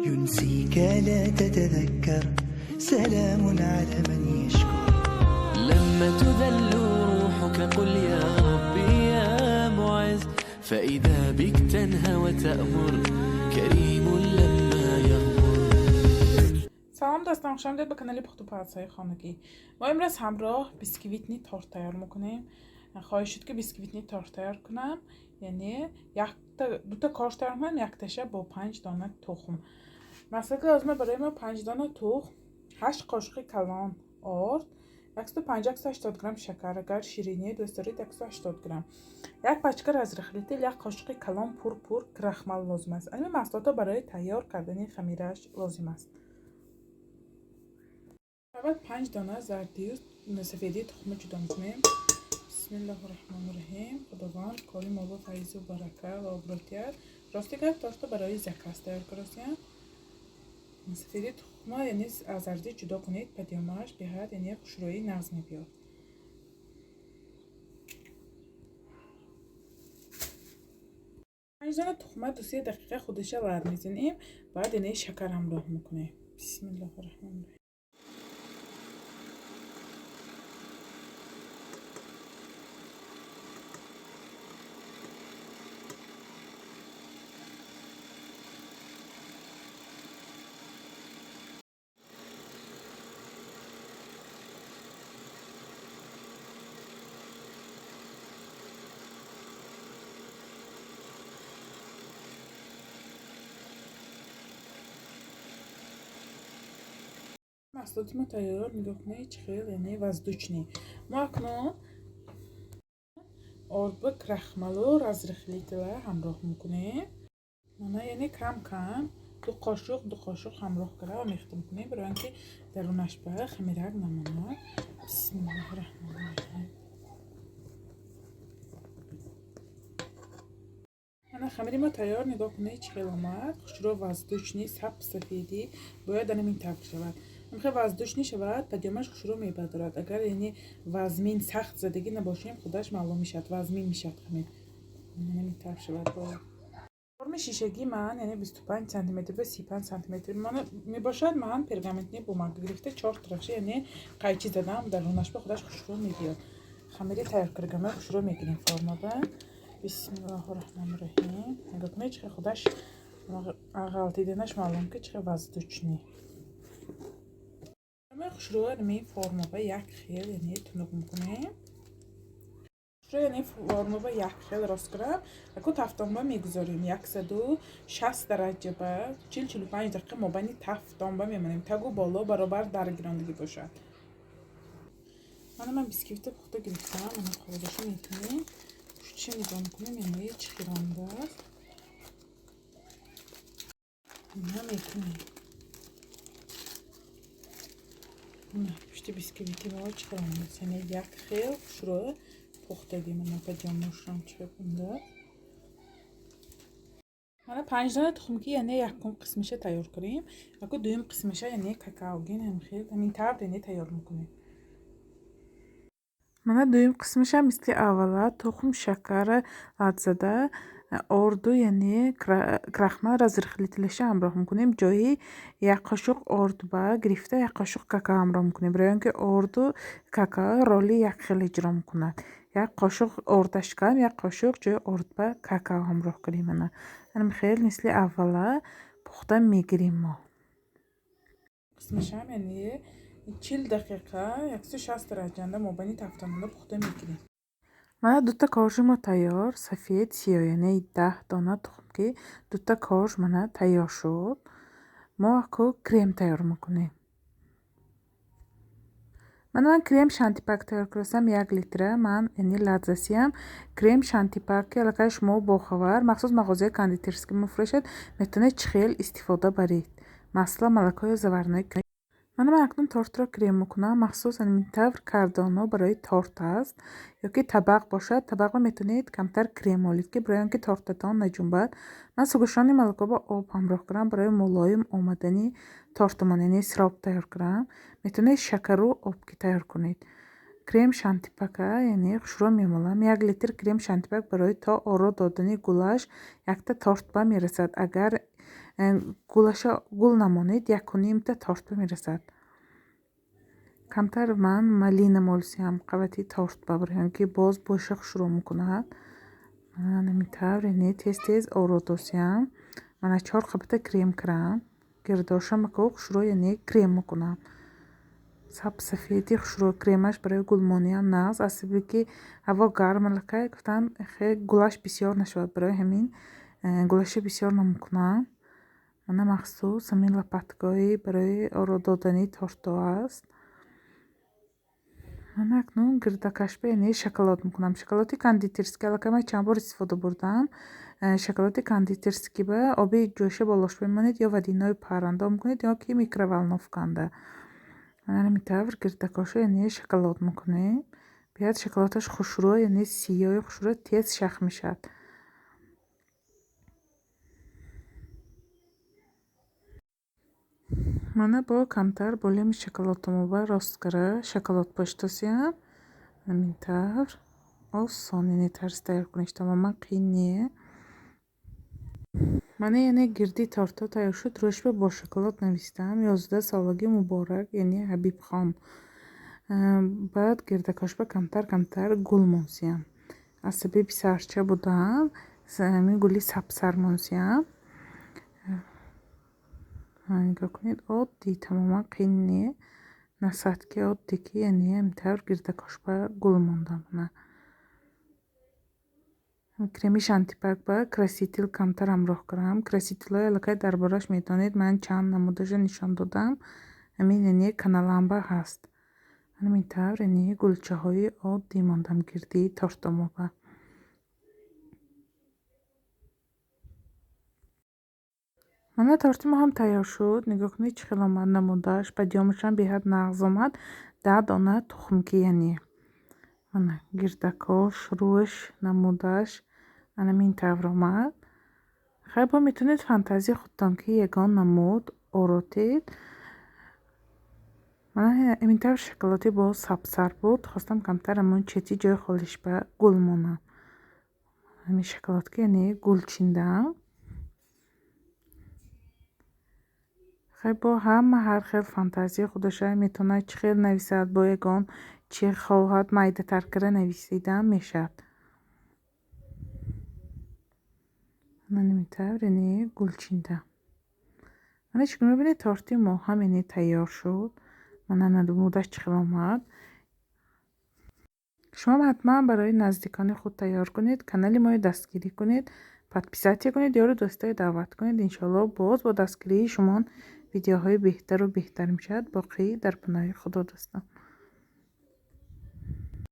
ينسيك لا تتذكر، سلام على من يشكر. لما تذل روحك قل يا ربي يا معز، فإذا بك تنهى وتأمر، كريم لما يغمر. Салом дӯстон, хуш омадед ба канали Пухтупазҳои хонагӣ. Мо имрӯз ҳамроҳ бисквитный торт тайёр мекунем. Хоҳиш шуд, ки бисквитный торт тайёр кунам, яъне дута корж тайёр кунам, якташа бо 5 дона тухм. Маҳсулоти лозима барои мо: 5 дона тухм, 8 қошуқи калон орд, 150-180 грамм шакар, агар ширинӣ дӯст доред, 180 грамм, як пачка разрыхлитель, як қошуқи калон пур-пур крахмал лозим аст. Ин маҳсулотҳо барои тайёр кардани хамираш лозим аст. Аввал 5 дона зардию сафедии тухмро ҷудо мекунем. Бисмиллоҳи раҳмони раҳим. Худованд кори мо ба файзу барака ва обрӯ диҳад. Рости гап, тортро барои заказ тайёр кардастем. Сафедии тухма, яъне аз зардӣ ҷудо кунед, падиёмааш беҳад, яъне хушрӯии нағз мебиёд. 5 дона тухма 2-се дақиқа худаша лар мезанем, баъд яъне шакар ҳамроҳ мекунем. Бисмиллоҳи раҳмони раҳим. Маҳсулоти мо тайёр. Нигоҳ кунед, чӣ хел, яъне воздушный. Мо акнун ордба крахмалу разрыхлитель а ҳамроҳ мекунем. Мана, яъне кам кам, ду қошуқ, ду қошуқ ҳамроҳ карда омехта мекунем, барои он ки дарунаш ба хамирак намонад. Бисмиллоҳи раҳмони раҳим. Мана, хамири мо тайёр. Нигоҳ кунед, чӣ хел омад, хушрӯ, воздушный, саб сафедӣ. Бояд ана ин тавр шавад. Ҳамхел воздушный шавад, падиёмаш хушрӯ мебардорад. Агар, яъне, вазмин сахт задагӣ набошем, худаш маълум мешавад, вазмин мешавад хамир. Ҳамин тавр шавад бояд. Форми шишагии ман, яъне, 25 сантиметр ба 35 сантиметр мебошад. Ман пергаментный бумага гирифта, чор тарафша, яъне, қайчи задам, дарунаш ба худаш хушрӯ мебиёд. Хамири тайёр кардагама хушрӯ мегирем формаба. Бисмиллоҳи раҳмони раҳим. Нигоҳ кунед, чӣ хел худаш ғалтиданаш маълум, ки чӣ хел воздушный. Хушрӯ ҳамин формаба як хел, яъне, тунук мекунем. Хушрӯ, яъне, формаба як хел рост кунам. Аку тафтонба мегузорем, 160 дараҷа ба 40-45 дақиқа мобайни тафтонба мемонем, тагу боло баробар даргирондагӣ бошад. Мана, ман бисквита пухта гирифтам. Мана, қоғозашо мекунем, пуштиша нигоҳ мекунем, яъне чӣ хел омадааст. Ина мекунем. Пушти бисквити мо чӣ хел омадааст, яъне як хел хушрӯ пухтагӣ. Мана, падиёмошам чӣ хел омадааст. Мана, 5 дона тухм ки, яъне, якум қисмиша тайёр кунем. Аку дуюм қисмиша, яъне, какаогин ҳамхел, ҳамин тавр, яъне, тайёр мекунем. Мана, дуюм қисмиша мисли аввала тухм, шакар лат зада, орду, яъне, крахмал, разрыхлитель аша ҳамроҳ мекунем. Ҷои як қошуқ орд ба гирифта, як қошуқ какао ҳамроҳ мекунем, барои он ки орду какао роли як хел иҷро мекунад. Як қошуқ ордаш кам, як қошуқ ҷои орд ба какао ҳамроҳ кунем. Мана, ҳамин хел мисли аввала пухта мегирем мо. Қисмашам, яъне, 40 дақиқа 160 дараҷанда мобайни тафтонона пухта мегирем. Мана, дута коржи мо тайёр, сафед, сиёҳ, яъне 10 дона тухм ки дута корж, мана, тайёр шуд. Мо аку крем тайёр мекунем. Мана, ман крем шантипак тайёр кардастам, 1 литра. Ман, яъне, лаззасиам крем шантипак, ки аллакай шумо бохабар, махсус мағозаи кондитерский мефурӯшад, метавонед чӣ хел истифода баред. Масло, молоко ё заварной. Мана, ман акнун тортро крем мекунам. Махсус ҳамин тавр кардонҳо барои торт аст ё ки табақ бошад, табақро метавонед камтар крем молед, ки барои он ки тортатон наҷунбад. Ман сгущённое молоко ба об ҳамроҳ кардам барои мулоим омадани тортамон, яъне сироп тайёр кардам. Метавонед шакару об ки тайёр кунед. Крем шантипака, яъне, хушрӯ мемолам. 1 литр крем шантипак барои то оро додани гулаш якта торт ба мерасад. Агар Гулаша гул намонед, якунимта торт мерасад. Камтар ман малина молсиям қабати торт бабарам, ки боз боша хушрӯ мекунад. Мана ҳамин тавр, яъне тез тез оро досиям. Мана 4 қабата крем кирам. Гирдоша мако хушрӯ, яъне крем мекунам. Саб сафеди хушрӯ кремаш барои гулмониам нағз. Аз сабаби ки ҳаво гарм аллакай гуфтан гулаш бисёр нашавад, барои ҳамин гулаша бисёр намекунам. Мана махсус ҳамин лопаткаҳои барои оро додани тортҳо аст. Мана акнун гирдакашба, яъне шоколад мекунам. Шоколади кондитерский аллакай ман чанд бор истифода бурдам. Шоколади кондитерский ба оби ҷӯша болош мемонед ё водяной парандо мекунед, ё ки микроволновканда. Мана ҳамин тавр гирдакоша, яъне шоколад мекунем. Биёд шоколадаш хушрӯ, яъне сиёҳи хушрӯ тез шах мешавад. Мана бо камтар болеми шоколадтомоба рост кара шоколад поштосиям. Ҳамин тавр осон, яъне тарзи тайёр куниш тамоман қиин не. Мана яъне гирди тортҳо тайёр шуд. Рӯшба бо шоколад навистам. 11 солагӣ муборак, яъне Ҳабибхон. Баъд гирдакошба камтар камтар гул монсиям. Аз сабаби сарча будан ҳамин гули сабсар монсиям. Нигоҳ кунед, оддӣ, тамоман қиин не. Насадки оддӣ, ки яъне ҳамин тавр гирдакошба гул мондам. Мана креми шантипак ба краситель камтар ҳамроҳ кардам. Красителҳои аллакай дар бораш медонед, ман чанд намудаша нишон додам. Ҳамин яъне каналамба ҳаст. Ҳамин тавр яъне гулчаҳои оддӣ мондам гирди тортомоба. Мана торти мо ҳам тайёр шуд. Нигоҳ кунед, чӣ хел омад намудаш. Бадиёмашам беҳад нағз омад. 10 дона тухмки, яъне. Мана гирдакош, рӯш, намудаш ана ҳамин тавр омад. Хай бо метавонед фантазияи худтон ки ягон намуд оротед. Мана ҳамин тавр шоколади боз сабсар буд. Хостам камтар ҳамон чети ҷои холишба гул монам. Ҳамин шоколадки, яъне гул чиндам. Хай бо ҳама ҳар хел фантазияи худаша метавонад чӣ хел нависад, бо ягон чӣ хоҳад майдатар кара нависидан мешавад. Мана ҳамин тавр яъне гул чиндам. Мана чӣ гуна мебинед, торти мо ҳам яъне тайёр шуд. Мана намудаш чӣ хел омад. Шумо ҳатман барои наздикони худ тайёр кунед, канали моро дастгирӣ кунед, подписатсия кунед, ёру дӯстое даъват кунед. Иншоалло боз бо дастгирии шумон видеоҳои беҳтару беҳтар мешавад. Боқӣ дар паноҳи Худо, дӯстон.